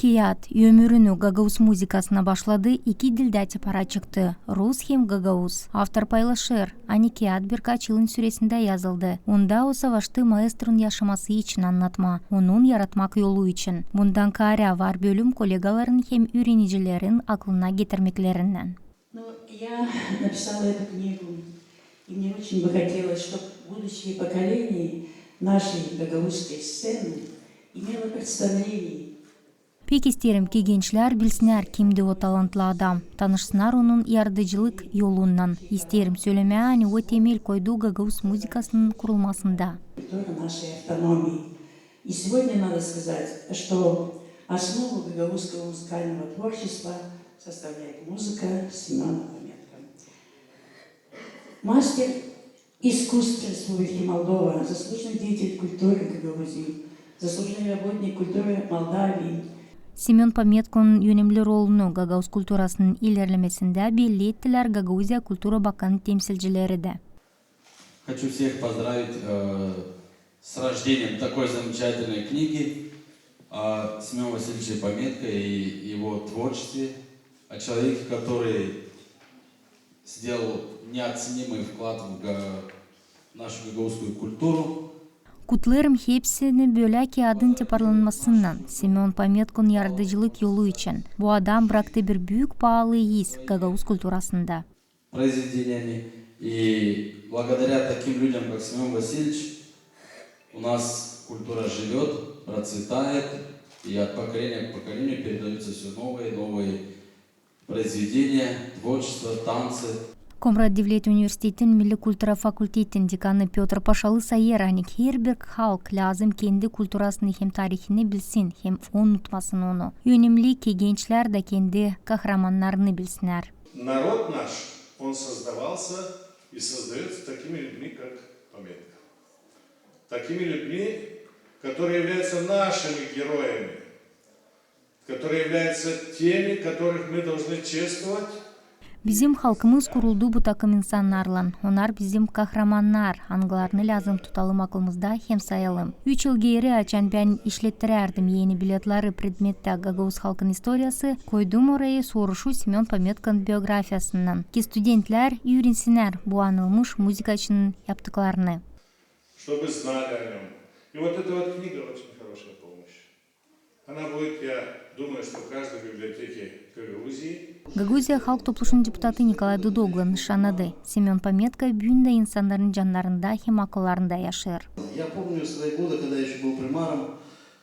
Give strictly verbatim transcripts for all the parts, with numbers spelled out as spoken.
Kiyat ömürünü gagauz muzıkasına başladı, iki dildä te para çıktı, rus hem gagauz. Avtor paylaşêr, ani kiyat birkaç yılın süresindä yazıldı. Onda o savaştı maestronun yaşaması için annatma, onun yaratmak yolu için. Bundan kaarä var bölüm kolegaların hem üürenicilerin aklına getirmeklerinnän. Но я написала эту книгу, и мне очень бы хотелось, чтобы будущее поколение нашей гагаузской сцены имело представление. Pek isteerim, ki gençlär bilsinnär, kimdi o talantlı adam, tanışsınnar onun yaradıcılık yolunnan. İsteerim sölemää, ani o temel koydu gagauz muzıkasının kurulmasında. Культура нашей автономии. И сегодня надо сказать, что основу гагаузского музыкального творчества составляет музыка Семёна Пометко. Мастер искусств Республики Молдова, заслуженный деятель культуры Гагаузии, заслуженный работник культуры Молдавии. Semön Pametkonun önemli rolunu gagauz kulturasının ilerlemesindä belli ettilär Gagauziya kultura bakanı temsilcileri dä. Хочу всех поздравить, э, с рождением такой замечательной книги о Семёне Васильевиче Пометко и его творчестве, о человеке, который сделал неоценимый вклад в га-, нашу гагаузскую культуру. Kutlêêrım hepsini bölä kiyadın toparlanmasınnan, Semön Pametkonun yaradıcılık yolu için. Bu adam braktı bir büük paalı iz gagauz kulturasında. Произведениями. И благодаря таким людям, как Семён Васильевич, у нас культура живёт, процветает, и от поколения к поколению передаются всё новые и новые произведения, творчество, танцы. Komrat devlet universitetin milli kultura fakultetin dekanı Pötr Paşalı sayêr, ani herbir halk lääzım kendi kulturasını hem tarihini bilsin, hem unutmasın onu. Önemli, ki gençlär dä kendi kahramannarını bilsinnär. Народ наш, он создавался и создаётся такими людьми, как Пометко. Такими людьми, которые являются нашими героями, которые являются теми, которых мы должны чествовать. Bizim halkımız kuruldu bu takım insannarlan. Onnar bizim kahramannar, angılarını lääzım tutalım aklımızda hem sayalım. Üç yıl geeri, açan bän işlettirärdim eni biletleri predmettä Gagauz halkın istoriyası, koydum orayı soruşu Semön Pametkonun biografiyasından, ki studentlär üürensinnär bu anılmış muzıkaçının yaptıklarını. Чтобы знали о нём. И вот эта вот книга очень хорошая помощь. Она будет, я думаю, что в каждой библиотеке Гагаузии. Gagauziya Halk Topluşunun deputatı Nikolay Dudoglu nışannadı, Semön Pametko büün dä insannarın cannarında hem akıllarında yaşêêr. Я помню свои годы, когда я ещё был примаром,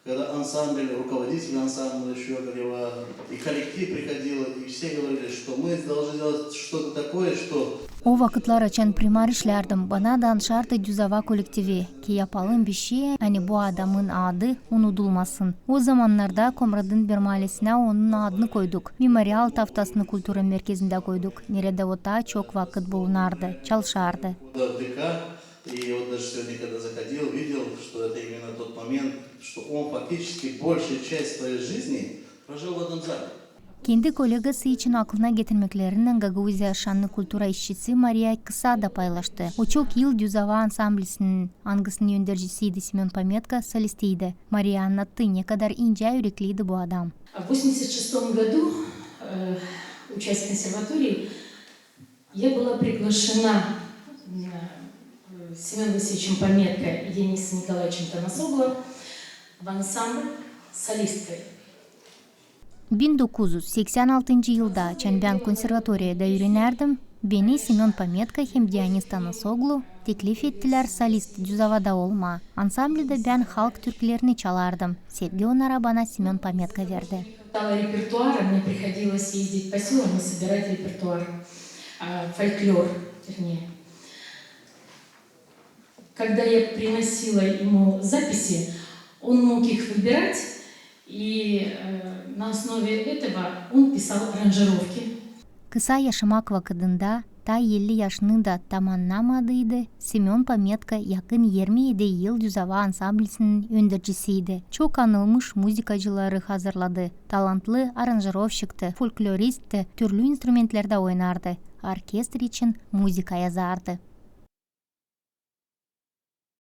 когда ансамбль, руководитель ансамбля ещё говорила, и коллектив приходил, и все говорили, что мы должны сделать что-то такое, что... O vakıtlar, açan primar işlärdim, bana danışardı düz ava kolektivi, ki yapalım bişey, ani bu adamın adı unudulmasın. O zamannarda Komratın bir maalesinä onun adını koyduk. Memorial taftasını kultura merkezindä koyduk, neredä o taa çok vakıt bulunardı, çalışardı. В ДК, и вот даже сегодня, когда заходил, видел, что это именно тот момент, что он фактически большую часть своей жизни прожил в этом зале. Kendi kolegası için aklına getirmeklerinnän Gagauziya şannı kultura işçisi Mariya Kısa da paylaştı. O çok yıl düz ava ansamblisinin, angısının öndercisiydi Semön Pametko, solistiydi. Mariya annattı, ne kadar incä ürekliydi bu adam. В восемьдесят шестом году, э, учась в консерватории, я была приглашена, э, Семёном Васильевичем Пометко и Денисом Николаевичем Танасоглу в ансамбль солисткой. Bin dokuz üz seksän altıncı yılda, açan bän konservatoriyada üürenärdim, beni Semön Pametko hem Dionis Tanasoglu teklif ettilär solist düz avada olmaa. Ansamblidä bän halk türkülerini çalardım. Sevgi onnara bana Semön Pametko verdi. Хватало репертуара, мне приходилось ездить по сёлам и собирать репертуар, а, фольклор, вернее. Когда я приносила ему записи, он мог их выбирать и, э, на основе этого он писал аранжировки. Kısa yaşamak vakıdında, taa elli yaşını da tamamnamadıydı, Semön Pametko yakın irmi edi yıl düz ava ansamblisinin öndercisiydi. Çok anılmış muzıkacıları hazırladı. Talantlı aranjirovşikti, folkloristti, türlü instrumentlerdä oynardı, orkestr için muzıka yazardı.